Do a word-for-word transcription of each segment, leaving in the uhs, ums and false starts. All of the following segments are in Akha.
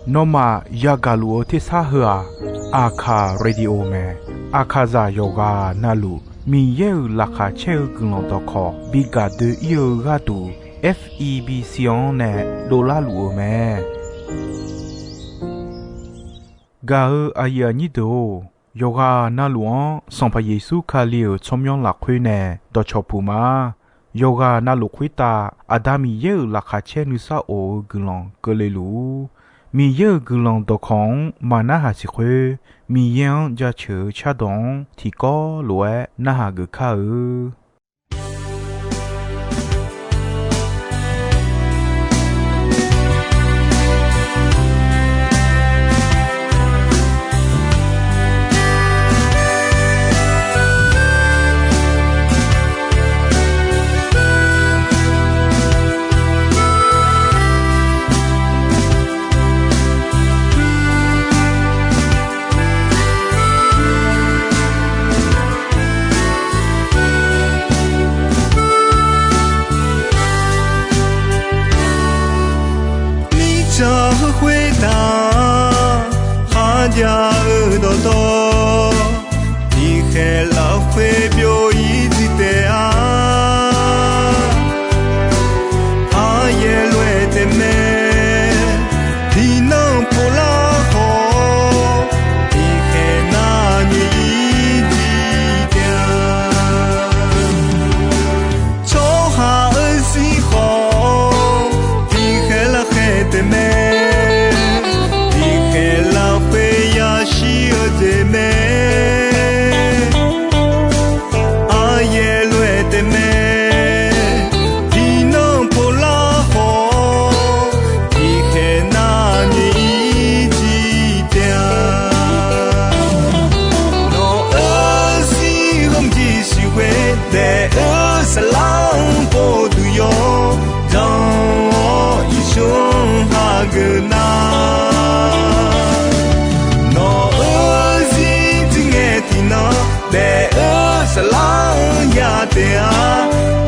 Nawmaf yagaq luf-eu tersar heu-aq, Aqkaq radio mae. Aqkaqzaq yawqghaq navluf Miqyaer-euq laqkhaq caer-eu guiqlanq dawqkawq bi gaq doe-ir-eu gharduq, F E B C-anr nae dovlar luf-eu mae. Gaq-eu aqyuif aqnyir deuq-or, yawqghaq navluf-anr Sanqpaq Yeqsur Kali-euq tsawrmyanr lafkhoer nae dawqcawq puq ma. Yawqghaq navluf khoertav Aqda Miqyaer-euq laqkhaq caer nuisar of-eu guiqlanq keuvle luf-ur. Miqyaer-euq guiqlanq dawqkawq-anr maqnarhaq siq khoer, Miqyaer-anr jaceuq-eu cardawq-anr tiqkawv lof-aer narhaq geuf kar-eu. Mirtsaq heu khoertav kharjav-eu dawqtawv, tiqkhaeq lafkhoer byov-ir jir taef-a. Aryaer lof-aer taefmae, tiqnan povlar khawf, tiqkhaeq nar nyoe-ir jir taef-a. Tsawrhaq-euq zir khawf, tiqkhaeq lafkhaeq taefmae, tiqkhaeq lafkhoer yashir-eu jeq mae. Aryaer lof-aer taefmae, tiqnan povlar khawf, tiqkhaeq nar nyoe-ir jir taef-a. Nawq-euq zir ghawqmyir siqghoe daef-eu saflar-anr pov duq yawr, jan-awr iqsur-anr hageuf nar. Nawq-euq zir jir ngae tiqnan daef-eu saflar-anr ya taef-a.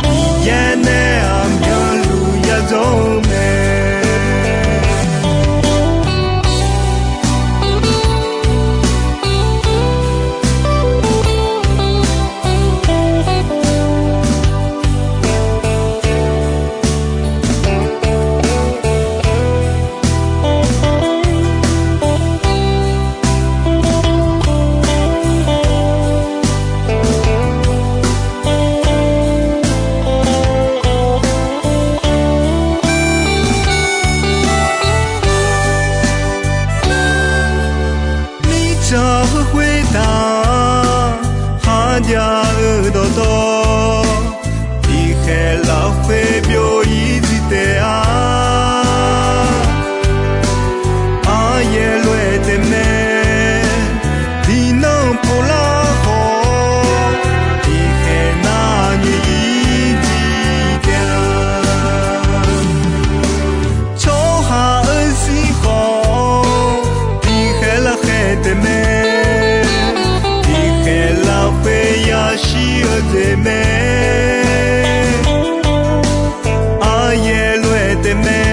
Miqyaer nae aqmyanluf yajawr-eu mae. Mirtsaq heu khoertav kharjav-eu dawqtawv, tiqkhaeq lafkhoer byov-ir jir taef-a. Aryaer lof-aer taefmae, tiqnan povlar khawf, tiqkhaeq nar nyoe-ir jir taef-a. Tsawrhaq-euq zir khawf, tiqkhaeq lafkhaeq taefmae, tiqkhaeq lafkhoer yashir-eu jeq mae. Aryaer lof-aer taefmae,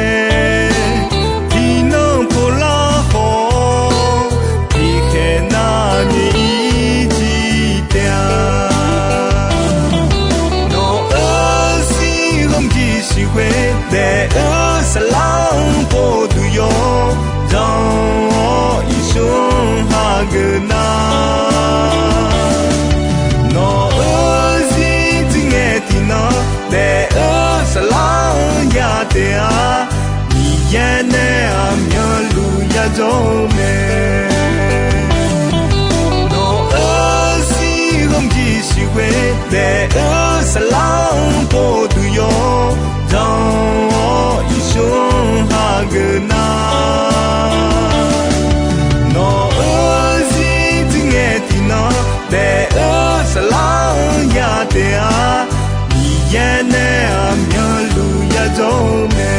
tiqnan povlar khawf, tiqkhaeq nar nyoe-ir jir taef-a. Nawq-euq zir ghawqmyir siqghoe daef-eu saflar-anr pov duq yawr, jan-awr iqsur-anr hageuf nar. Nawq-euq zir jir ngae tiqnan daef-eu saflar-anr ya taef-a. Miqyaer nae aqmyanluf yajawr-eu mae. Nawq-euq zir ghawqmyir siqghoe daef-eu saflar-anr pov duq yawr, jan-awr iqsur-anr hageuf nar. Nawq-euq zir jir ngae tiqnan daef-eu saflar-anr ya taef-a. Miqyaer nae aqmyanluf yajawr-eu mae.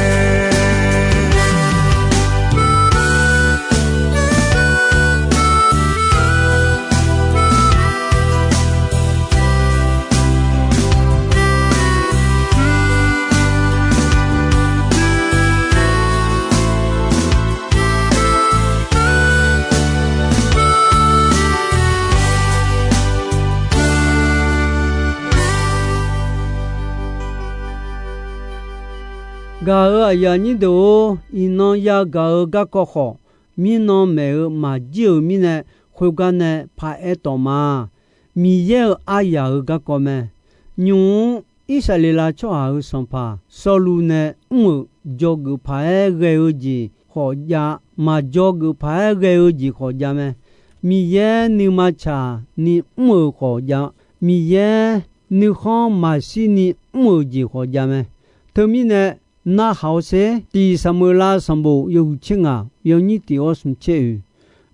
Gaq-euq aqyuif aqnyir deuq-or, iqnan yagaq-eu garkawv khawf, mirnan maeq-eu maqjir-euq mirnae, khoergar nae paraer tawf ma. Miqyaer-euq aryaq-euq garkawv mae. Nymq-mr Irsaqleqlav tsawrhaq-euq sanqpaq Sawrluv nae mr-euq jawrgeuf paq-aer ghae-eu jeq khawf jav, maqjawr geuf paq-aer ghae-eu jeq khawf jav mae. Miqyaer nuima tsaq ni mr-euq khawf jav, Miqyaer nuikhanr maqshir ni mr-euq jeq khawf jav mae. Teumirnae, narhaq-awr sher, tiq Saqmeuqlav sanqbof yawhuiq tser ngaq yawnyir tiq-awr smq tser oeq,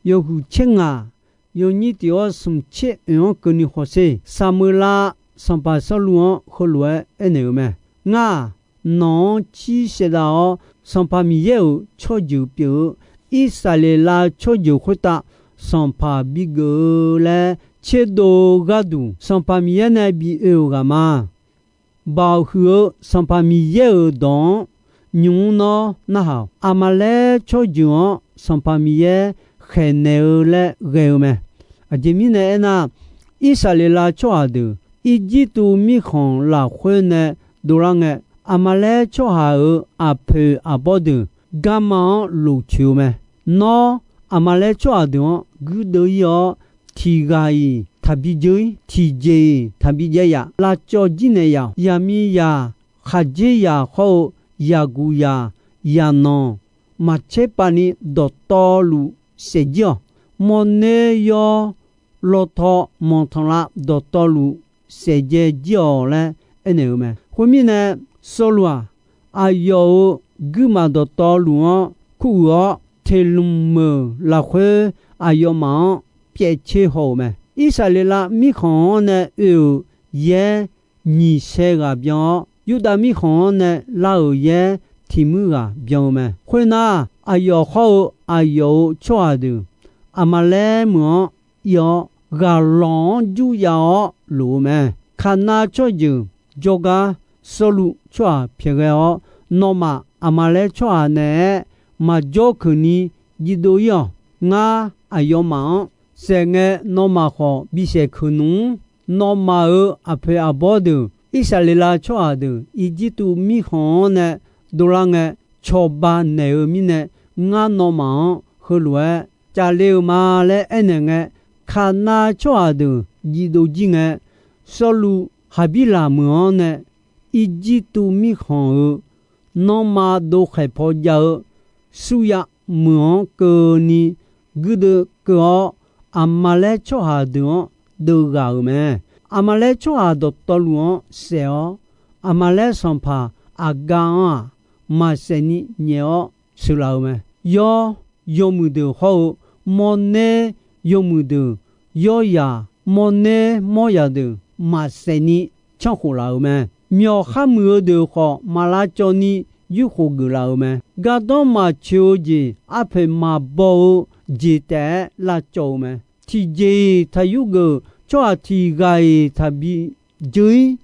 yawhuiq tser ngaq yawnyir tiq-awr smq tser oeq-anr keuvni hawsher. Saqmeuqlav sanqpaq Sawrluv-anr heulof-aer aernaeq-euq mae. Ngar-aq, nawq-anr cir saevdav-awr, Sanqpaq Miqyaer-euq tsawrjeuq pyeuf-eu Irsaqleqlav tsawrjeuq khoertav sanqpaq bigeuf-eu laer tserdov-eu gharduq, Sanqpaq Miqyaer nae bi oe-euq ghaq ma. Baoq huiq-eu Sanqpaq Miqyaer-euq dawq-anr nymq-mr nawr narhaq-awq. Aqmaqlaer tsawrjeuq-anr Sanqpaq Miqyaer khaeqnaeq-eu laer ghae-eu mae. Aqjeq mirnae aernar, Irsaqleqlav tsawrhaq deuq Irjirtuv mirkhanq lafkhoer nae dovlar ngae, Aqmaqlaer tsawrhaq-euq aqpoeq aqbawr deuq garma-anr lofcoeq-eu mae. Nawr, Aqmaqlaer tsawrhaq deuq-anr guirdeuv-ir-awr, tiq ghaq-iq taqbi dzeur-ir, tiqjeq-iq taqbi jaev yaf, lavcawv jir naeq yaf-awq. Yaqmiqzaq, khaqdzerzaq hawr-eu yaqguqzaq, yaqnanq, maqtser pav ni dawqtawvluf saef jir-awq. Mawrner yawr lawtaw manqtanqlav dawqtawvluf saef dzae jir-awq laer aernaeq-eu mae. Khoermirnae, Sawrluv-aq, aqyawf-euq guirmaf dawqtawvluf-anr kuruiq-awr, Teqlmq meuq lafkhoer aqyawfmaf-anr pyaev tser haw-euq mae. Irsaqleqlav mirkhanq-anr nae oe-euq yaer nyiq sae ghaq byan-awr, Yurdav mirkhanq-anr nae lar-euq yaer tiq muir ghaq byan-eu mae. Khoernar, aqyawf hawr-eu aqyawf-euq tsawrhaq deuq Aqmaqlaer meuq-anr ir-awr, ghaqlanq-anr jur yav-awr lof-eu mae. Kaqnav tsawrjeuq jawrgar Sawrluv tsawrhaq pyaeq ghae-awr, nawmaf Aqmaqlaer tsawrhaq naeq-aer maqjawr keuq ni jirdov-ir-awq. Ngar aqyawfmaf-anr saef ngae, nawmaf khawf bisaef keuq nmr. Nawmaf-euq aqpoeq aqbawr deuq, Irsaqleqlav tsawrhaq deuq Irjirtuv mirkhanq-anr nae dovlar ngae, cawba naeq-eu mirnae, ngar nawmaf-anr heulof-aer cavle-eu ma laer aernaeq ngae, Kaqnav tsawrhaq deuq jirdov jir ngae, Sawrluv Haqbirlaq meuq-anr nae Irjirtuv mirkhanq-euq nanrma dov khaeq paw jav-eu Suryav meuq-anr keuvni guirdeuv keuv-awr, Aqmaqlaer tsawrhaq deuq-anr deuv ghaq-euq mae. Aqmaqlaer tsawrhaq dawqtawvluf-anr saef-awr, Aqmaqlaer sanqpaq Aqgar-anr-aq, maqsaef ni nyaef-awr sheuqlaf-euq mae. Yawr yawmuiq deuq hawr-eu, mawrner yawmuiq deuq, yawrzaq mawrner mawrzaq deuq maqsaef ni canrkhof laf-euq mae. Myawq khar muiq-eu deuq khawf, maq lavcawv ni yurkhof geuflaf-euq mae. Gardanr maqtsoeq-eu jeq, arpoeq maqbaw-eu jeq taef-aer lavcawv-eu mae. Tiqjeq-iq taqyur geuf, tsawrhaq tiq ghaq-iq taqbi dzeur-ir,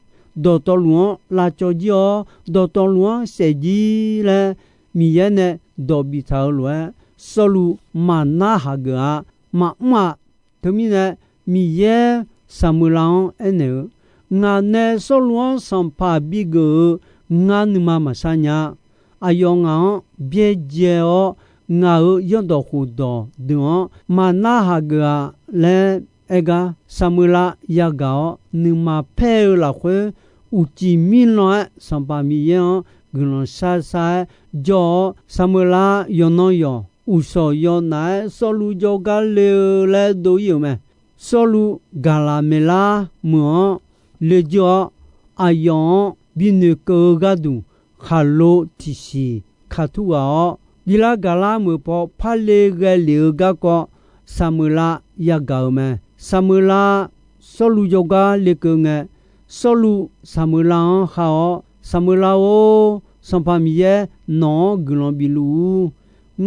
dawqtawvluf-anr lavcawv jir-awr, dawqtawvluf-anr saef jir laer Miqyaer nae dawq biftaq-euq lof-aer, Sawrluv maqnar haq geuf-a, maqmr-a. Teumirnae, Miqyaer Saqmeuqlav-anr aernaeq-eu, Ngaq nae Sawrluv-anr sanqpaq bigeuf-eu ngar nuima maqshar nya. Aqyawf ngaq-anr byaerdzae-awr, ngaq-euq zanrdawq khofdawq deuq-anr maqnar haq geuf-a laer aer gar, Saqmeuqlav yagaq-awr, nuima paer-eu lafkhoer, uqcif mirlan-aer Sanqpaq Miqyaer-anr guiqlanq shar shar-aer jawr-awr, Saqmeuqlav yawqnan yawq uqshawq yawnaf-aer Sawrluv jawrgar le-eu laer dov-ir-euq mae. Sawrluv Gaqlaqmeqlar meuq-anr le jir-awr, aqyawf-anr binoeq keuv-eu gharduq, khaqlo tiqsiq ka tur ghaq-awr, Gilaqgaqlar meuq paw parle ghae lef-eu garkawv, Saqmeuqlav yagaq-euq mae. Saqmeuqlav Sawrluv jawrgar lekeuv ngae, Sawrluv Saqmeuqlav-anr ha-awr, Saqmeuqlav-or, Sanqpaq Miqyaer nawq-anr guiqlanq bifluf-ur.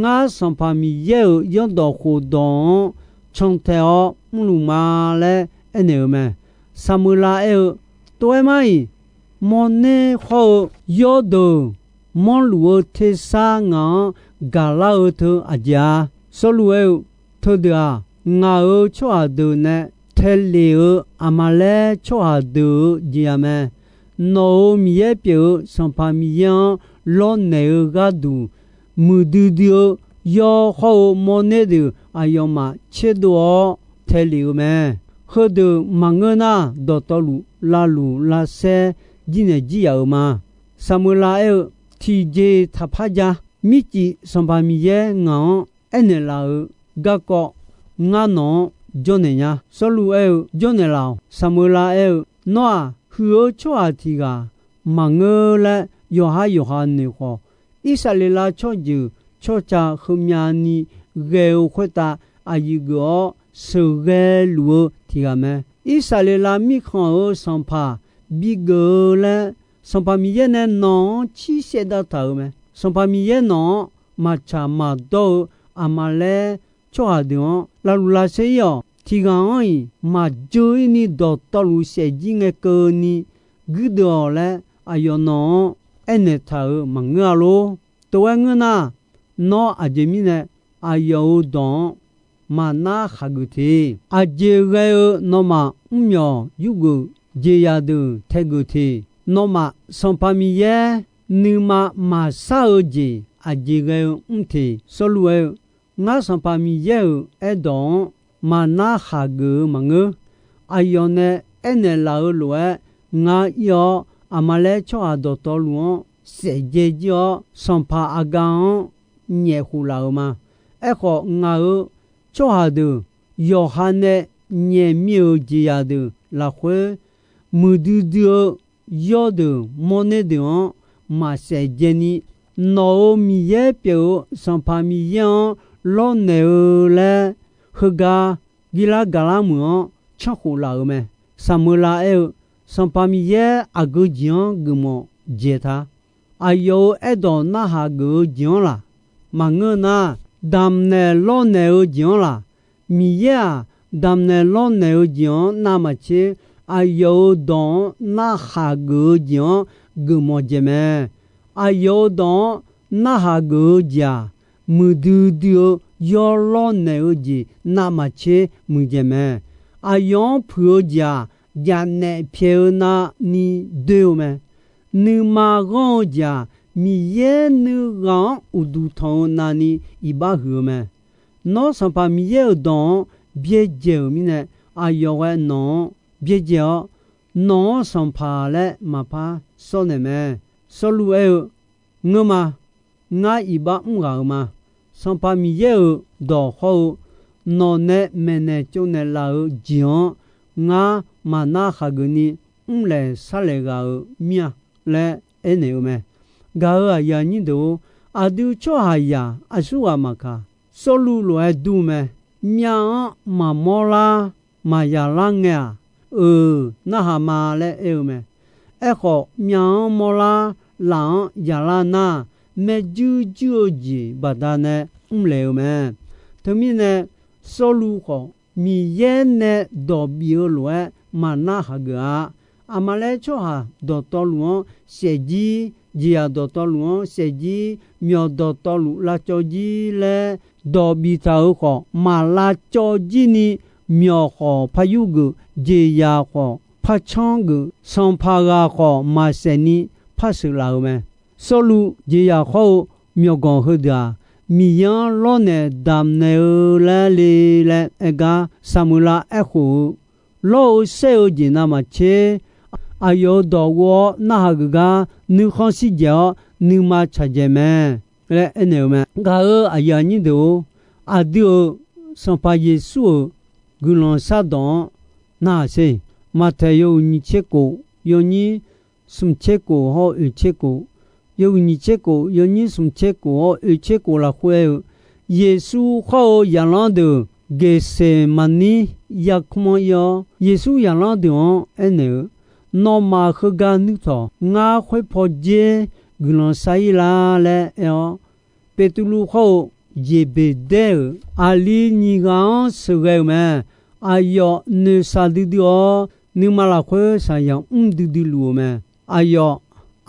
Ngar Sanqpaq Miqyaer-euq zanrdawq khofdawq-anr cantae-awr mrluf ma laer aernaeq-euq mae. Saqmeuqlav aer-eu, Tov-aer mar-iq, mawrner hawr-eu yawrdeuq manrluf-eu tersar ngaq-anr gaqlar-eu teu aqjeq-a. Sawrluv aer-eu, Teudeuq-aq, ngaq-euq tsawrhaq deuq nae taelef-eu Aqmaqlaer tsawrhaq deuq-euq jeq-a mae. Nawq-euq Miqyaer pyeuf-eu Sanqpaq Miqyaer-anr lawrnaeq-eu gharduq, muiqdui dui-eu yawr hawr-eu mawrner deuq aqyawfmaf tserdov-awr taelef-eu mae. Heudeuq maqngeur nar, dawqtawvluf lavluf lavsaer jirnaeq jir yaf-euq ma. Saqmeuqlav aer-eu, Tiqjeq taqpar ja. Mircif Sanqpaq Miqyaer ngaq-anr aernaeq laf-euq garkawv ngar nawq-anr jawrnaeq nya. Sawrluv aer-eu, Jawrnaeq laf-awq. Saqmeuqlav aer-eu, Nawr-aq, huiq-eu tsawrhaq tiq ghaq maqngeur laer yawqhar yawqha noeq khawf, Irsaqleqlav tsawrjeuq tsawrca heumyavni ghae-eu khoertav aqyuif geuf-awr sheuqghae luf-eu tiq ghaq mae. Irsaqleqlav mirkhanq-euq sanqpaq bigeuf-eu laer, Sanqpaq Miqyaer nae nawq-anr cirsaev dav taq-euq mae. Sanqpaq Miqyaer nawq-anr maqtsaq maqdawr-eu Aqmaqlaer tsawrhaq deuq-anr lavluf lavsaer ir-awq. Tiq ghaq-anr-iq maqjeu ir ni dawqtawvluf saefjir ngae keuvni guirdeuv-awq laer, aqyawf nawq-anr aernaeq taq-euq maqngeur-a lor. Tov-aer ngeur nar, nawr aqjeq mirnae aqyawf-euq dawq-anr maqnar khaqgeuf te. Aqjeq ghae-eu nawmaf mrmyawq yurgeuf jeqzaq deuq taegeuf te. Nawmaf Sanqpaq Miqyaer nuima maqsar-eu jeq aqjeq ghae-eu mr te. Sawrluv aer-eu, Ngar Sanqpaq Miqyaer-euq aerdawq-anr maqnar khaqgeuf-eu maqngeur. Aqyawf nae aernaeq laf-eu lof-aer ngar ir-awr, Aqmaqlaer tsawrhaq dawqtawvluf-anr saefdzae jir-awr, sanqpaq Aqga-anr nyaef khof laf-euq ma. Aerkhawf, ngaq-euq tsawrhaq deuq yawqha nae nyaef mir-euq jeqzaq deuq lafkhoer, muiqdui dui-eu yawrdeuq mawrner deuq-anr maqsaef dzaeni, nawq-euq Miqyaer pyeuf-eu Sanqpaq Miqyaer-anr lawrnaeq-eu laer, heugar Girlar gaqlar meuq-anr canrkhof laf-euq mae. Saqmeuqlav aer-eu, Sanqpaq Miqyaer aqgeu jeq-anr geufmawf dzaeq ta. Aqyawf-euq aerdawq narhaq geuf-eu jeq-anr laq maqngeur nar, damqnaeq lawrnaeq-eu jeq-anr laq. Miqyaer-aq, damqnaeq lawrnaeq-eu jeq-anr navmaqtser, aqyawf-euq dawq-anr narhaq geuf-eu jeq-anr geufmawf dzaeq mae. Aqyawf-euq dawq-anr narhaq geuf-eu jeq-aq, muiqdui dui-eu yawr lawrnaeq-eu jeq navmaqtser muiqdzaeq mae. Aqyawf-anr puiq-eu jeq-aq, jaqnaef pyaeq-eu navni doer-eu mae. Nuima ghanr-eu jeq-aq, Miqyaer nuighaq-anr uqduq tanq-eu navni iqbax huiq-eu mae. Nawr Sanqpaq Miqyaer-euq dawq-anr byaerdzae-euq mirnae, aqyawf ghae nawq-anr byaerdzae-awr, nawq-anr sanqpaq laer maqpar sawrnaeq mae. Sawrluv aer-eu, Ngeur ma. Ngar iqbax mr ghaq-euq ma. Sanqpaq Miqyaer-euq dawq hawr-eu nawq nae maeqnaeq tsovnaeq laf-euq jeq-anr ngar maqnar khaqgeuf ni mrlaeq sharlaeq ghaq-euq mir-a laer aernaeq-eu mae. Gaq-euq aqyuif aqnyir deuq-or, aqdui tsawrhaqzaq aqsurghaq maqkaq, Sawrluv lof-aer dur mae. Myav-anr maqmawr lar maqyaq lar ngae-aq, euq narhaq ma laer aer-eu mae. Aerkhawf, myav-anr mawrlar, laf-anr yaqlar nar, maerjuir juir-eu jeq baqdanae mrlaeq-eu mae. Teumirnae, Sawrluv khawf, Miqyaer nae dawq bif-eu lof-aer maqnar khaqgeuf-a. Aqmaqlaer tsawrhaq dawqtawvluf-anr saefjir, jeqzaq dawqtawvluf-anr saefjir, myawq dawqtawvluf lavcawv jir laer dawq biftaq-euq khawf, maq lavcawv jir ni, myawq khawf par yurgeuf, jeqzaq khawf par canr geuf, sanqpaq ghaq khawf maqsaef ni par sheuqlaf-eu mae. Sawrluv jeqzaq hawr-eu myawqganq heudeuq-aq, Miqyaer-anr lawrnaeq damqnaeq-eu laer le laer aer gar, Saqmeuqlav aerkhof-eu, lawr-eu saer-eu jeq navmaqtser, aqyawf-euq dawq ghov-awr narhaq geuf gar, nuikhanr shir dzaeq-awr nuima tsaq dzaeq mae laer aernaeq-eu mae. Gaq-euq aqyuif aqnyir deuq-or, aqdui-euq Sanqpaq Yeqsur-euq guiqlanq shardawq-anr narhaq sher. Maqtaeq yawhuiq nyiq tser kof, yawnyir smq tser kof hawr oeq tser kof, yawhuiq nyiq tser kof, yawnyir smq tser kof hawr oeq tser kof lafkhoer aer-eu, Yeqsur hawr-eu zaqlanr deuq Geqseqmaqnir yarkmr-anr ir-awr, Yeqsur zaqlanr deuq-anr aernaeq-eu, Nawmaf heugar nuir tawq. Ngar khoer paw dzer guiqlanq shar ir lar laer aer-awr, Beqtuvluv hawr-eu Yeqbeqdaer-euq aqli nyiq ghaq-anr sheuqghae-euq mae. Aqyawf noeqshaq duidui-awr, nuima lafkhoer shaqzanq mr duidui luf-euq mae. Aqyawf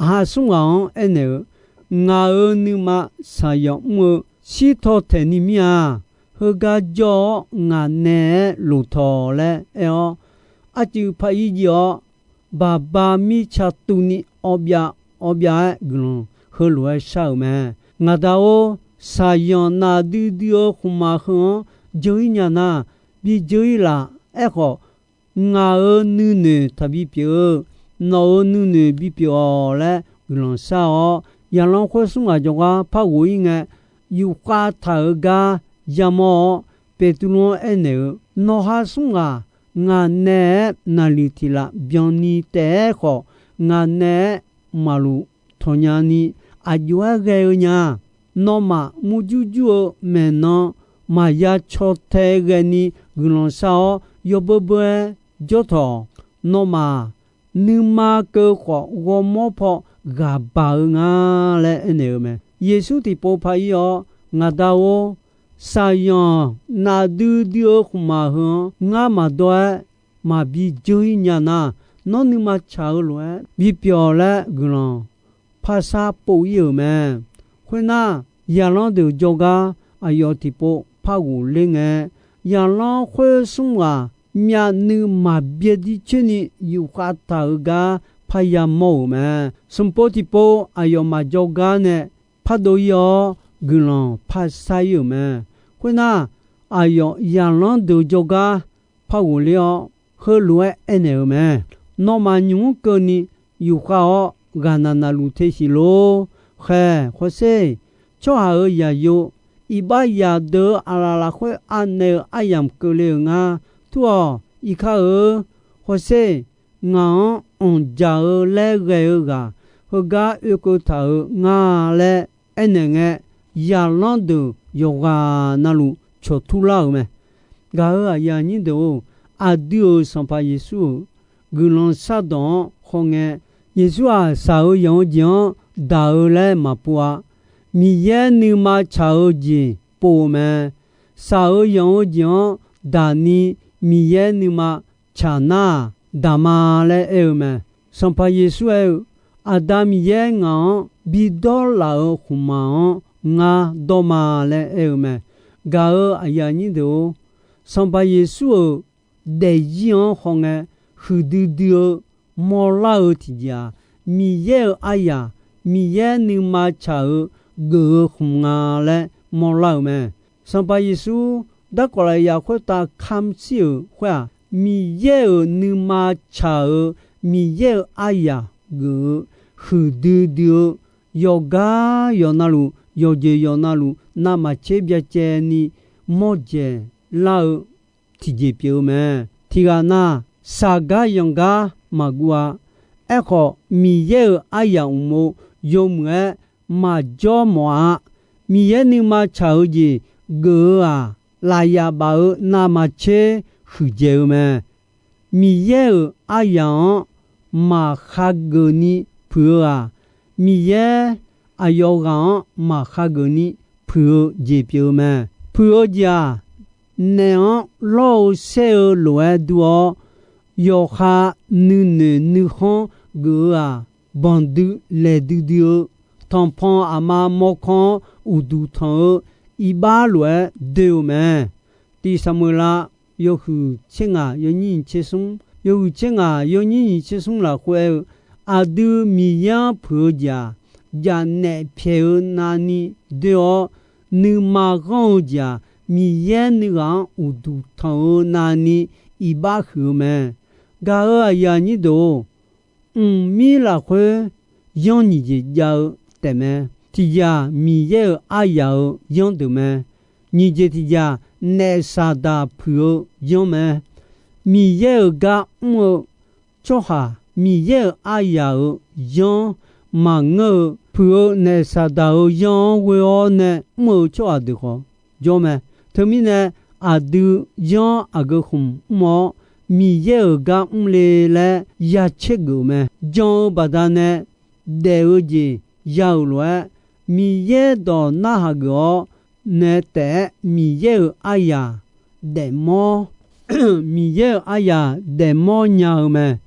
aqha smr ghaq-anr aernaeq-eu, Ngaq-euq nuima shaqzanq mr-eu shirtaw taeq ni mir-a. Heugar jawr-awr ngaq naeq-aer lof tawq laer aer-awr, arcuiv par ir jiv-awr, baqba mirtsa tuvni awbyav awbyav-aer guiqlanq heulof-aer shar-euq mae. Ngaq Da-or, shaqzanq nafdui dui-eu khmqmaq heu-anr dzeur-ir nya nar, bi dzeur-ir laf. Aerkhawf, ngaq-euq nuinoeq taqbi pyeuf-eu, nawq-euq nuinoeq bipyeuf-awq laer guiqlanq shar-awr, zaqlanr khoer smr ghaq jawrgar par ghof-ir ngae, yufkhav taq-euq gar yamawr-awr, Beqtuvluv-anr aernaeq-eu, Nawqha smr ghaq ngaq naeq-aer naqliq tiq laf byanni taef-aer khawf, ngaq naeq-aer maqluf tawqnya ni aqjox-aer ghae-eu nya. Nawmaf murjur jur-eu maeqnan maqya caw tae ghae ni guiqlanq shar-awr, yawbeur beur-aer jawrtawq. Nawmaf nuima keuv khawf, ghawrmawr paw ghaq baq-eu nga laer aernaeq-eu mae. Yeqsur tiqpov par-ir-awr, Ngaq Da-or, shaqzanq nafdui dui-eu khmqmaq heu-anr ngar maqdawr-aer maqbi dzeur-ir nya nar, nawr nuima tsaq-eu lof-aer bipyeuf-awq laer guiqlanq parshar pov-ir-euq mae. Khoernar, zaqlanr deuq jawrgar aqyawf tiqpov par ghofler ngae, zaqlanr khoer smr ghaq myavnuiv maqbyaer dir coer ni yufkhav taq-euq gar parya mawr-euq mae. Smq pov tiqpov aqyawfmaf jawrgar nae pardov-ir-awr, guiqlanq parshar-ir-euq mae. Khoernar, aqyawf zaqlanr deuq jawrgar par ghofler-awr, heulof-aer aernaeq-euq mae. Nawmaf nymq-mr keuvni yufkhav-awr, ghaqnaq naqluf te siq lor. Khaeq, hawsher, tsawrhaq-euq zaqyo, iqbax zaqdeuq-eu aqlaf lafkhoer anaeq-eu aryamq keuvle-euq ngar. Tur-awq, irkar-eu, hawsher, ngaq-anr anqdzaq-eu laer ghae-eu ghaq, heugar oekeuv taq-euq nga laer aernaeq ngae, zaqlanr deuq yawqghaq navluf cawqtur lar-euq mae. Gaq-euq aqyuif aqnyir deuq-or, aqdui-euq Sanqpaq Yeqsur-euq guiqlanq shardawq-anr hawngae, Yeqsur-aq, shaq-eu yanq-eu jeq-anr daq-eu laer maqpov-a. Miqyaer nuima tsaq-eu jeq pov-eu mae. Shaq-eu yanq-eu jeq-anr daq ni Miqyaer nuima tsaq nar-aq, daq ma laer aer-eu mae. Sanqpaq Yeqsur aer-eu, Aqda Miqyaer ngaq-anr bidawr laf-euq khmqmaq-anr ngar dawr ma laer aer-eu mae. Gaq-euq aqyuif aqnyir deuq-or, Sanqpaq Yeqsur-euq daefzir-anr hawngae, huiqdui dui-eu mawrlar-eu tiqjeq-aq, Miqyaer-euq aryaq, Miqyaer nuima tsaq-eu geuf-eu khmq nga laer mawrlar-euq mae. Sanqpaq Yeqsur darkawv lafyaq khoertav kamq shir-euq khoer-aq, Miqyaer-euq nuima tsaq-eu Miqyaer-euq aryaq geuf-eu huiqdui dui-eu yawqgar yawqnavluf, yawqjeq yawqnavluf navmaqtser byacaevni mawrdzaeq lar-eu tiqjeq pyeuf-eu mae. Tiqghaq nav, shaq gar yanq gar maqguv-a. Aerkhawf, Miqyaer-euq aryaq uqmov yawmuiq-aer maqjawr mawf-a. Miqyaer nuima tsaq-eu jeq geuf-eu-aq, lafyaq baf-eu navmaqtser huiqdzaeq-eu mae. Miqyaer-euq aryaq-anr maqkhageuf ni puiq-eu-aq, Miqyaer aqyawf ghaq-anr maqkhageuf ni puiq-eu jeq pyeuf-eu mae. Puiq-eu jeq-aq, naef-anr lawr-eu saer-eu lof-aer dur-awr, yawqha nuinoeq nuikhanr geuf-eu-aq, banqdui laeqdui dui-eu, tanqpanq aqma mawrkawr-anr uqduq tanq-eu iqbax lof-aer doe-eu mae. Tiq Saqmeuqlav yawhuiq tser ngaq yawnyir nyiq tser smr, yawhuiq tser ngaq yawnyir nyiq tser smr lafkhoer aer-eu, aqdui Miqyaer-anr puiq-eu jeq-aq, jaqnaef pyaeq-eu navni doe-awr, nuima ghanr-eu jeq-aq, Miqyaer nuighaq-anr uqduq tanq-eu navni iqbax huiq-eu mae. Gaq-euq aqyuif aqnyir deuq-or, mqmir lafkhoer yanr nyiq jeq jav-eu taefmae. Tiqjeq-aq, Miqyaer-euq aryaq-euq yanr deuq mae. Nyiq jeq tiqjeq-aq, naef Saqdaq puiq-eu yanr mae. Miqyaer-euq gar mr-eu tsawrhaq, Miqyaer-euq aryaq-euq yanr maqngeur-eu puiq-eu naef Saqdaq-euq yanr-anr ghoe-awr nae mr-eu tsawrhaq deuq khawf jawr mae. Teumirnae, aqdui yanr aqgeu khmq mr-awr, Miqyaer-euq gar mrle laer ya tsergeuf-eu mae. Jan-eu baqdanae daef-eu jeq ya-euq lof-aer, Miqyaer dawq narhaq geuf-awr nae taef-aer Miqyaer-euq aryaq daefmawr Miqyaer-euq aryaq daefmawr nya-eu mae.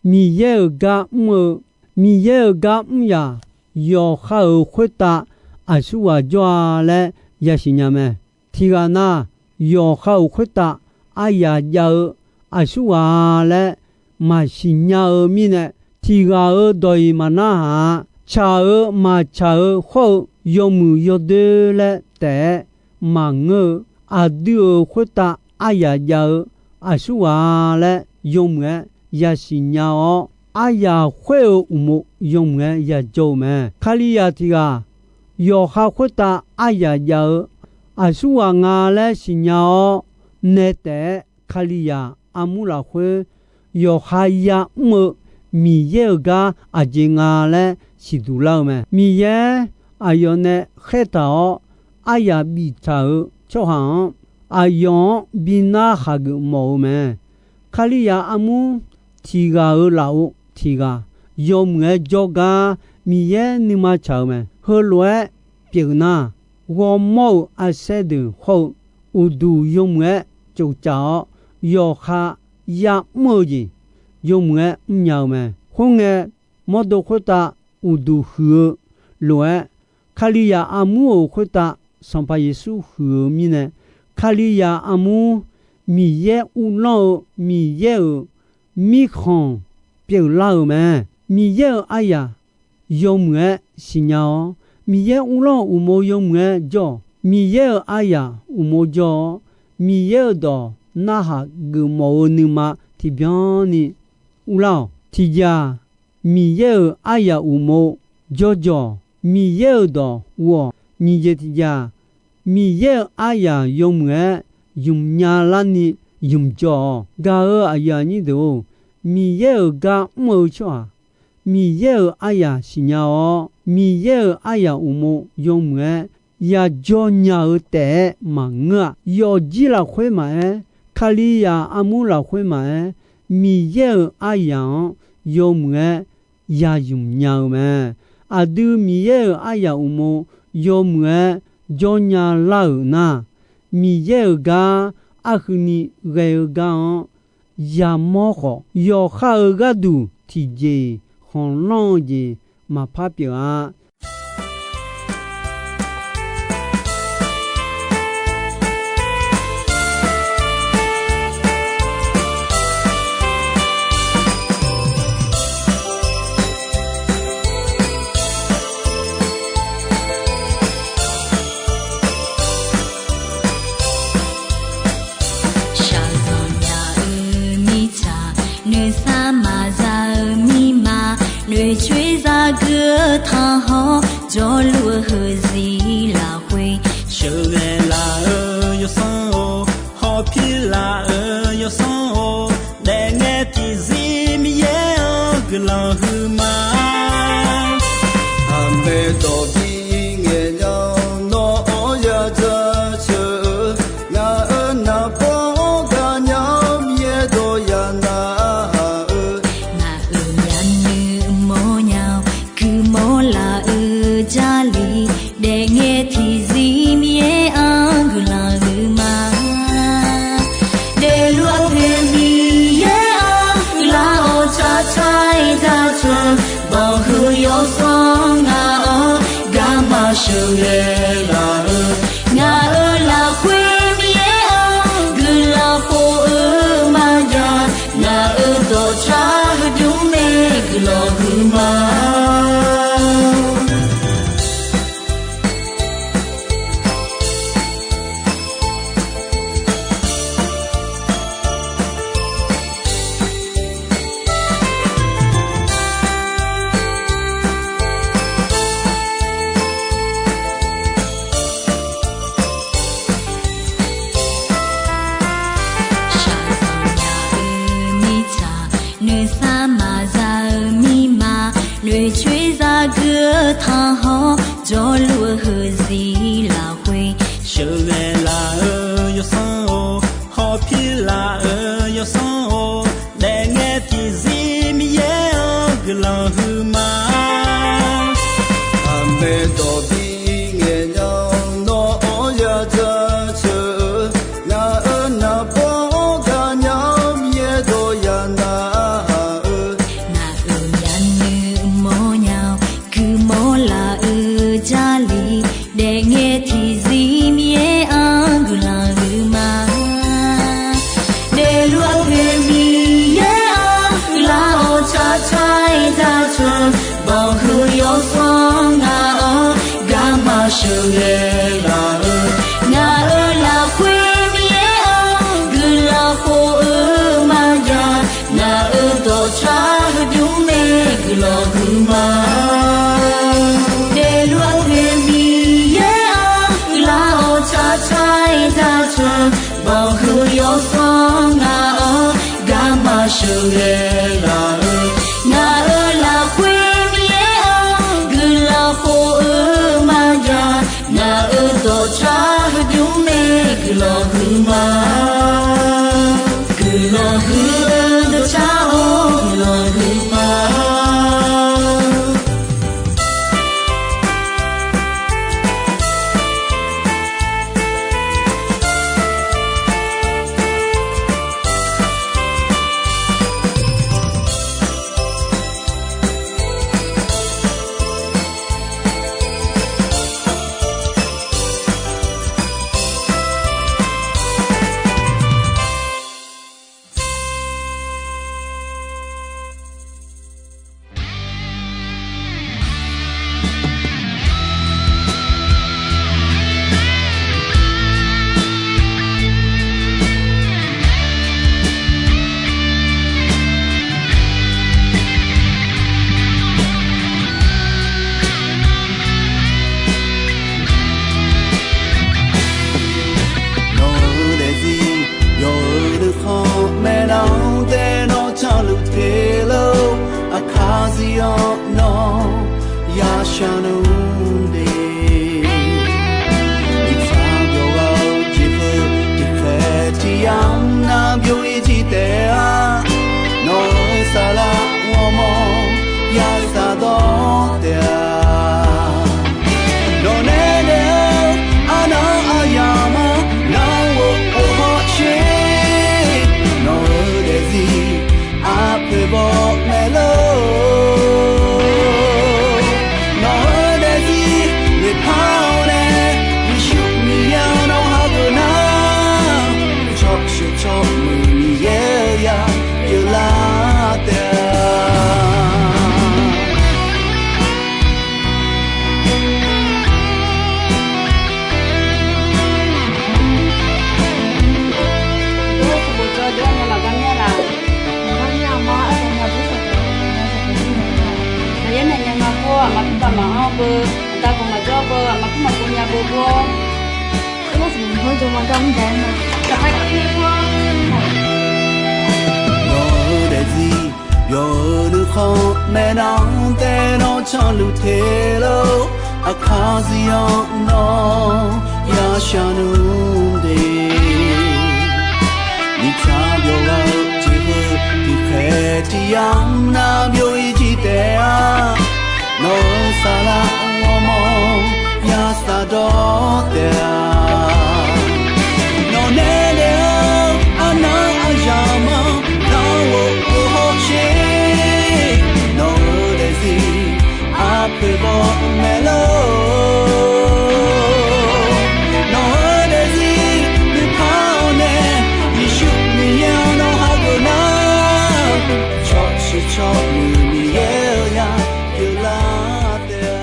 Miqyaer-euq gar mr-eu, Miqyaer-euq gar mr yaq, yawqha-euq khoertav aqsurghaq jawr-a laer yasiq nya mae. Tiqghaq nav, yawqha-euq khoertav aryaq jav-eu aqsurghaq-a laer maqsiq nya-eu mirnae, tiqghaq-euq dawq-iq maqnarhaq-a. Tsaq-eu maqtsaq-eu hawr-eu yawmuiq yawdoer laer taef-aer maqngeur-eu, aqdui-euq khoertav aryaq jav-eu aqsurghaq laer yawmuiq-aer yasiq nya-awr, aryaq khoer-euq uqmov yawmuiq-aer yajawr-eu mae. Kalizaq tiq ghaq yawqha khoertav aryaq jav-eu aqsurghaq nga laer siqnya-awr, nae taef-aer Kalizaq armur lafkhoer yawqha ya'mr-eu Miqyaer-euq gar aqjeq nga laer siqduq lar-eu mae. Miqyaer aqyawf nae khaertaq-awr aryaq biftaq-euq tsawrhaq-anr, aqyawf-anr bi narhaq geufmawf-eu mae. Kalizaq armur tiq ghaq-euq lafov tiq ghaq yawmuiq-aer jawrgar Miqyaer nuima tsaq-eu mae. Heulof-aer pyeuf nar, ghawrmawr-euq arsaer deuq hawr-eu uqduq yawmuiq-aer tsoftsaf-awr, yawqha ya'mr-eu jeq yawmuiq-aer mrnya-eu mae. Khoerngae, mawrdo khoertav uqduq huiq-eu lof-aer, Kalizaq armur-euq khoertav Sanqpaq Yeqsur huiq-eu mirnae, Kalizaq armur Miqyaer uvlanr-eu Miqyaer-euq mirkhanq pyeuflar-euq mae. Miqyaer-euq aryaq yawmuiq-aer siqnya-awr, Miqyaer uvlanr-eu uqmov yawmuiq-aer jawr-awq. Miqyaer-euq aryaq uqmov jawr-awr, Miqyaer-euq dawq narhaq geufmawf-eu nuima tiqbyan ni uvlar-awq. Tiqjeq-aq, Miqyaer-euq aryaq uqmov jawrjawq, Miqyaer-euq dawq ghov-awq. Nyiq jeq tiqjeq-aq, Miqyaer-euq aryaq yawmuiq-aer ymq nya larni ymq jawr-awq. Gaq-euq aqyuif aqnyir deuq-or, Miqyaer-euq gar mr-eu tsawrhaq Miqyaer-euq aryaq siqnya-awr, Miqyaer-euq aryaq uqmov yawmuiq-aer yajawr nya-eu taef-aer maqngeur-a. Yawfjir lafkhoer maqaer, Kalizaq armur lafkhoer maqaer, Miqyaer-euq aryaq-anr yawmuiq-aer yaymq nya-eu mae. Aqdui Miqyaer-euq aryaq uqmov yawmuiq-aer jawr nya lar-euq nar, Miqyaer-euq gar arhuini ghae-eu gar-anr yamawr khawf, yawqha-euq gharduq tiqjeq-iq khanqlanr-eu jeq maqpar pyeuf-a. Shaqzanq nya-eu mirtsaq, noeqsar maqza-eu mirma, noeqcoer zagui-eu tanqhawr, jawrluf-eu heuzir lafkhoer, sheuqghae laf-eu yawsanr-or, hawpir laf-eu yawsanr-or, daefngae tiqzir Miqyaer-anr guiqlanq huiqma. Aqmaeq dawq bi ngaeq nya-awr, nawr-anr yadzaq ceuq-eu, ngaq-euq naqbawr-anr gaqnya-awr, Miqyaer dawq yanav haq-eu, ngaq-euq myavnuiv mawrnya-awr, guiqmawr laf-eu Jarlif, daefngae tiqzir Miqyaer-anr guiqlanq huiqma. Daefluf-eu poeq Miqyaer-anr guiqlanq-awr, tsaqtsaq-iq daqtaq, banqhuiq yawsanr ngaq-anr garma sheuqghae laf-eu, ngaq-euq lafkhoer Miqyaer-anr guiqlanq khof-eu maqjav, ngaq-euq dawqtsav heudmr nae guiqlanq huiqma. Shaqzanq nya-eu mirtsaq, noeqsar maqza-eu mirma, noeqcoer zagui-eu tanqhawr, jawrluf-eu heuzir lafkhoer, sheuqghae laf-eu yawsanr-or, hawpir laf-eu yawsanr-or, daefngae tiqzir Miqyaer-anr guiqlanq huiqma. Aqmaeq dawq bi ngaeq nya-awr, nawr-anr yadzaq ceuq-eu, ngaq-euq naqbawr-anr gaqnya-awr, Miqyaer dawq yanav haq-eu, ngaq-euq myavnuiv mawrnya-awr, guiqmawr laf-eu Jarlif, daefngae tiqzir Miqyaer-anr guiqlanq huiqma. Daefluf-eu poeq Miqyaer-anr guiqlanq-awr, tsaqtsaq-iq daqtaq, banqhuiq yawsanr ghae laf-eu, ngaq-euq lafkhoer Miqyaer-anr guiqlanq khof-eu maqya, ngaq-euq dawqtawv heudmr mae guiqlanq huiqma. Daefluf-eu Miqyaer-anr guiqlanq-awr tsaqtsaq-aer dartaq, banqhuiq yawsanr ngaq-anr garma sheuqghae laf-eu, ngaq-euq lafkhoer Miqyaer-anr guiqlanq khof-eu maqya, ngaq-euq dawqtawv heudmr mae guiqlanq huiqma. Guiqlanq huiq-eu dawqtawv-or guiqlanq huiqma. Nawq-eu daefzir yawf-eu nuikhanr, maeqnan-anr tae nawr canluf te lor. Aqkaq zir-anr nawr yashar nmr de. Iqtsaq byawq ghaq-eu jeqhu tiqkhaeq tiqyamq nar byov-ir jir taef-a. Nawq-eu saflar ghawrmawr yashar dawr taef-a. Nawqnae daef-eu arnan aryamq-anr nar ghof ghof hawsher. Nawq-eu daefzir arpoeq baw mae lor. Nawq-eu daefzir noeqpar-awr nae, Yeqsur Miqyaer-anr nawr hageuf nar, cawqsheuq cawmuiq Miqyaer-eu ya pyeuflar taef-a. Aqyawf nae nya nga khawf, aqma pur baq maqanr beu, aqda baq maqjawr beu, aqma pur maqpov nya beu bur-awr. Nawq-eu daefzir yawf-eu nuikhanr, maeqnan-anr tae nawr canluf te lor. Aqkaq zir-anr nawr yashar nmr de. Iqtsaq byawq ghaq-eu jeqhu tiqkhaeq tiqyamq nar byov-ir jir taef-a. Nawq-eu saflar ghawrmawr yashar dawr taef-a. Nawqnae daef-eu arnan aryamq-anr nar ghof ghof hawsher. Nawq-eu daefzir arpoeq baw mae lor. Nawq-eu daefzir noeqpar-awr nae, Yeqsur Miqyaer-anr nawr hageuf nar, cawqsheuq cawmuiq Miqyaer-eu ya pyeuflar taef-a.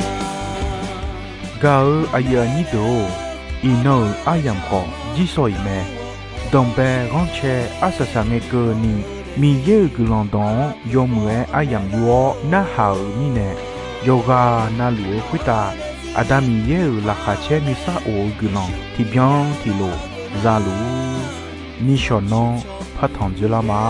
Gaq-eu aqyuif aqnyir deuq-or, iqnan-euq aryamq khawf jirsawq iq mae. Danqbae ghanrcae arsaq saq ngae keuvni, Miqyaer-euq guiqlanq dawq-anr yawmuiq-aer aryamq yur-awr narhaq-euq mirnae, yawqghaq navluf-eu khoertav Aqda Miqyaer-euq laqkhaq caer nuisar of-eu guiqlanq tiqbyan tiqlof za luf-ur. Nishawq nanr partanq dzoerlar ma.